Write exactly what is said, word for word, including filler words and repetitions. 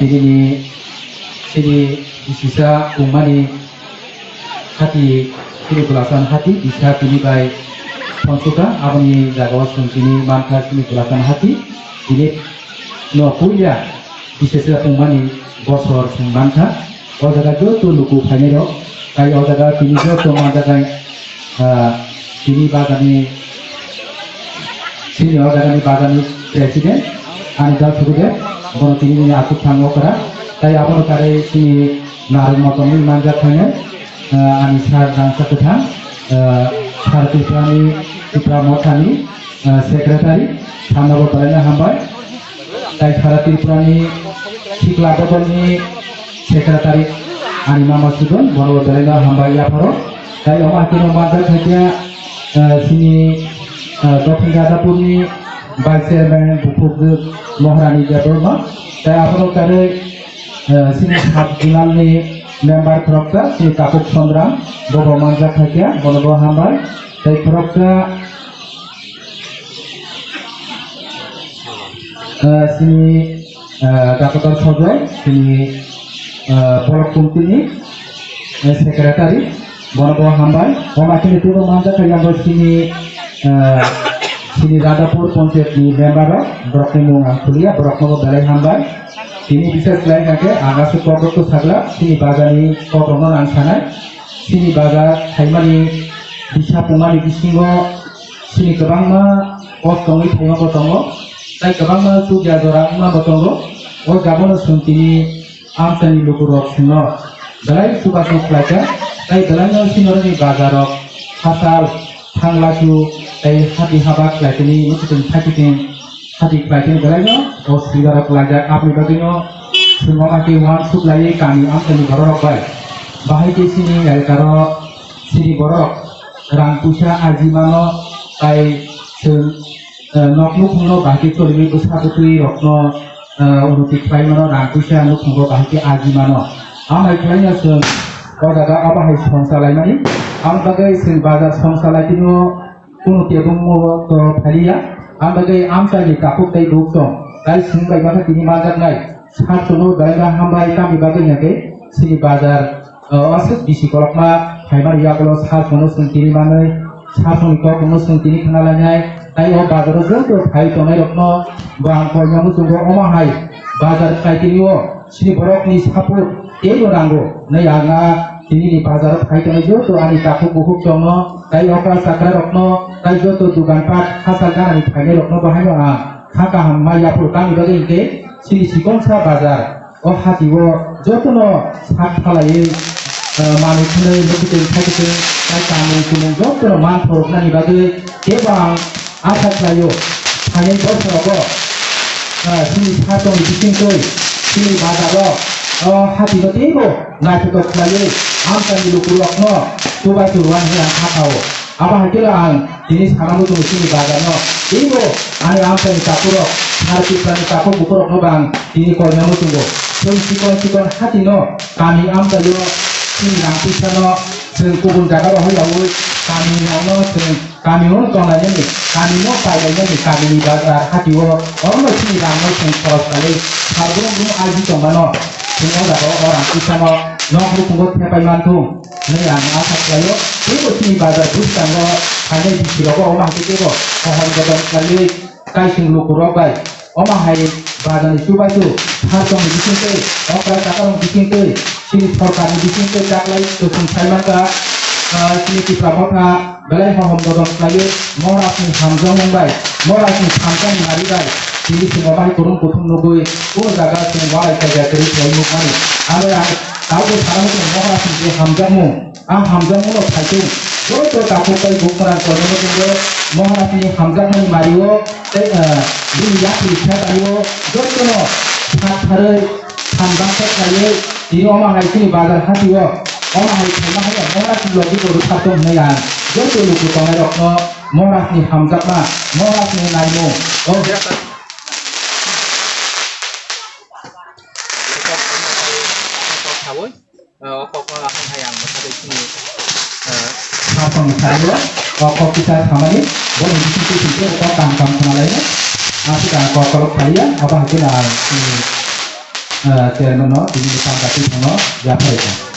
Tini, tini bisisa tongmani hati, tini bwlasan hati, bisa tini bai thongsuka, aboni jagao chwng tini mankha tini bwlasan hati, tini no puila bisisa tongmani bosor chwng mankha. O jaga joto luku phainairok, tai o jaga tini joto manjagai, ah, tini bagani, tini o jagani bagani president, ani dal sukude, bono tini ni asuk thang okra, tai abono kare tini narwk motongni manjak phainai, ah, ani sar rangsa kwthang, ah, sar Tripurani, Tripura mothani, ah, secretary, thanabo belai no hambai. Tai sara Tripurani sikla bodolni secretary ani mama Sudon, bono belai no hambai yapharo. Tai omo hakhe no manjak khaikhe, eh, sini, eh, Dokhin Radhapurni vice chairman Bukhuk Maharani Debbarma. Tai abono kare, eh, sini sub zonalni member khoroksa, sini Tapuk Sondram, bobo manjak khaikhe, bono bo hambai. Tai khoroksa, eh, sini, eh, Dakotar Sojoi, sini, eh, Bolok Kumtini, eh, secretary, bono bo hambai. Bo ma sini tubo manjak kha yang bo sini, eh, sini Radhapur Panchayat ni member rok, borok ni mung ang khuliya, borok no bo belai hambai. Tini bisas lai kha khe ang aswk kok rok to sagla, sini bazar ni kok rok no ang sanai. Sini bazar khaimani, bisa pungmani bisingo sini kwbangma kok tongwi phaima bo tongo, tai kwbangma chukya jora wngma bo tongo. O jaga no chwng tini amchaini lukurok chwngno belai chubachu khlaikha, tai belaino sinorokni bazarrok hachal, thanglachu, tai hati haba khlaitini mwkhwtwng phaitwtwng hati khlaitini belaino o swidarok khlaijak. Aboni bagwino chwng omo khe uansuk laiwi kami amchaini bororok bai. Bahai khe chini elkaro chini borok rang puisa arji mano, tai chwng, eh, nok nukhungno bahai khe choliwi bwsa bwtwi rokno, eh, unuti khlai mano, rang puisa nukhungo bahai khe arji mano. Amai khlaino chwng o jaga obo hai song chalaimani. Ang bagwi chwng bazar song chalaitino kunu tebungmo to phaliya. Ang bagwi amchaini takhuk tei buksong tai chwng bai mano tini manjaknai. Sar chwngno belai no hambai tamni bagwi hwnkhe chini bazar, o, aswk bisi kolokma phaimani yagulo sar chwngno chwng tini manwi, sar chwngni kokno chwng tini khna lainai, tai o bazaro joto phai tongnai rokno bo ang koinani chwngno omo hai bazar khlai tini o chini borokni support teibo nango nai ang a tini ni bazaro phai tongnai joto ani takhuk bukhuk chwngno tai okra chakra rokno tai joto dugan pat hachal ganani phainai rokno bo haino ang kha kaham ma yaphuru tamni bagwi hwnkhe chini Sikonsa bazar o hati o jotono sak phalaiwi, eh, manwi khwnwi mwkhwtwng thaitwtwng tai kamung kumung jotono man phoroknani bagwi teibo ang asa khlaio phainai bosorogo, eh, chini satongni bisingtwi chini bazaro o hati no teibo naithotok khlaiwi amchaini lukurokno chubachu rwna hwnwi ang kha kao. Abo hai khe ang tini sana muchungo chini bazar no. Teibo ani amchaini takhuk rok, sar Tiprani takhuk bukhuk rok no bo ang tini koina muchungo. Chwng chikon chikon hati no kami amchaio chini rang puisa no chwng kubun jaga rok hai yaui kami rok no chwng kami o tongnai nani, kami no pailai nani, kami ni bazar hati o oro no chini rang no chwng khoros khlai sar brum brum aji tong mano. Chwng o jaga o rang puisa no nok nukhungo thepai man thung. Hwnwi ang asa khlaio, teibo chini bazar bwskango phainai bisirogo omo hai khe teibo pohor bodol khlaiwi kaising lukurok bai omo hai bazarni chubachu sar tongni bisingtwi, okra chakarokni bisingtwi, chini sorkarni bisingtwi taklai kwchwng sai mankha, ah, chini Tipra Motha belai hohom bodol khlaiwi Maharajni hamjakmung bai Maharajni thamsani nari bai tini chwng omo hai kwrwng kuthum nugwi o jaga chwng walai kaiya kwrwi khlai nukmani. Abo ang tabuk sana muchung Maharajni je hamjakmung, ang hamjakmungno phaikhe joto takhuk tei bukhuk kwrang koinai muchungo Maharajni hamjakmani mario tei, eh, bini yapri khe taio jotono sak tharwi thanbaksa khlaiwi tini omo hai chini bazar hatio omo hai khaima hai Maharajni logi bo rwphar tong hwnwi ang joto luku tongnai rokno Maharajni hamjakma, Maharajni naimung, o, o kokno ahwn hai ang mwthagwi chini, eh, sar tongni sari o, o kok kisa samani, boni bising twi sing khe o kok kaham kaham khna laino. Aswk ang kok kolok khaliya, abo hai kheno ang chini ah, chairman no tini ni panda twi thangno yaphai kha.